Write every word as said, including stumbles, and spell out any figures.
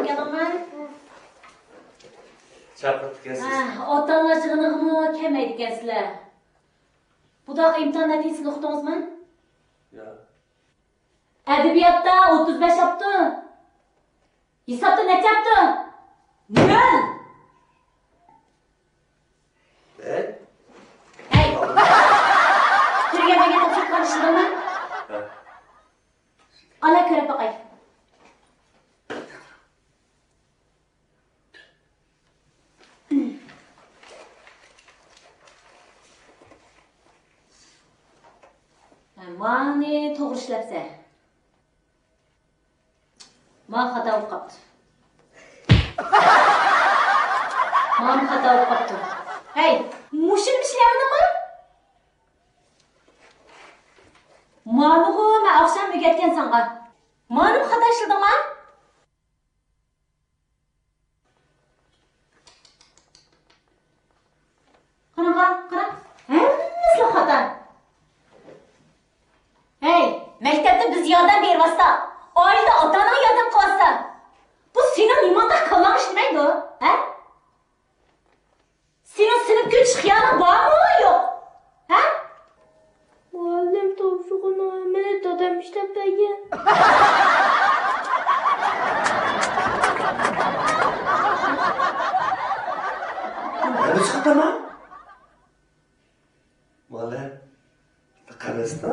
كەلدىڭمۇ؟ چاقىرىپتىكەنسىز. ھە، ئاتا-ئانىلار يىغىنىغىمۇ كەلمەيدىكەنسىلەر. بۇ داقى ئىمتىھان نەتىجىسىنى ئۇقتىڭىزمۇ؟ ياق. ئەدەبىياتتا ئوتتۇز بەش ئاپتۇ. ھېسابتا نەچچە ئاپتۇ؟ نۆل! ھەي! ھەي! تۈرگەن دېگەن تاپشۇرۇقلارنى ئىشلىدىڭمۇ؟ ھە. ئانا كۆرۈپ باقاي. مانى توغرا ئىشلەپسەن. ما خاتا بولۇپ قاپتۇ. مانى خاتا بولۇپ قاپتۇ. ھەي، مۇشۇنى ئىشلەۋىدىڭمۇ؟ مانىغۇ مەن ئاخشام ئۆگەتكەن ساڭا. مانىمۇ خاتا ئىشلىدىڭما؟ قاراڭغا، قاراڭ. ھەممىسىلا خاتا. ھەي، مەكتەپتە بىز ياردەم بېرىۋاتساق، ئائىلىدە ئاتا-ئاناڭ ياردەم قىلىۋاتسا، بۇ سېنىڭ نېمانداق كاللاڭ ئىشلىمەيدۇ، ھە؟ سېنىڭ سىنىپ كۆچۈش خىيالىڭ بارمۇ يوق؟ ھە؟ مۇئەللىم، تاپشۇرۇقنىڭ ھەممىنى دادام ئىشلەپ بەرگەن. ھەممىسى خاتامۇ؟ مۇئەللىم، قەرەستە.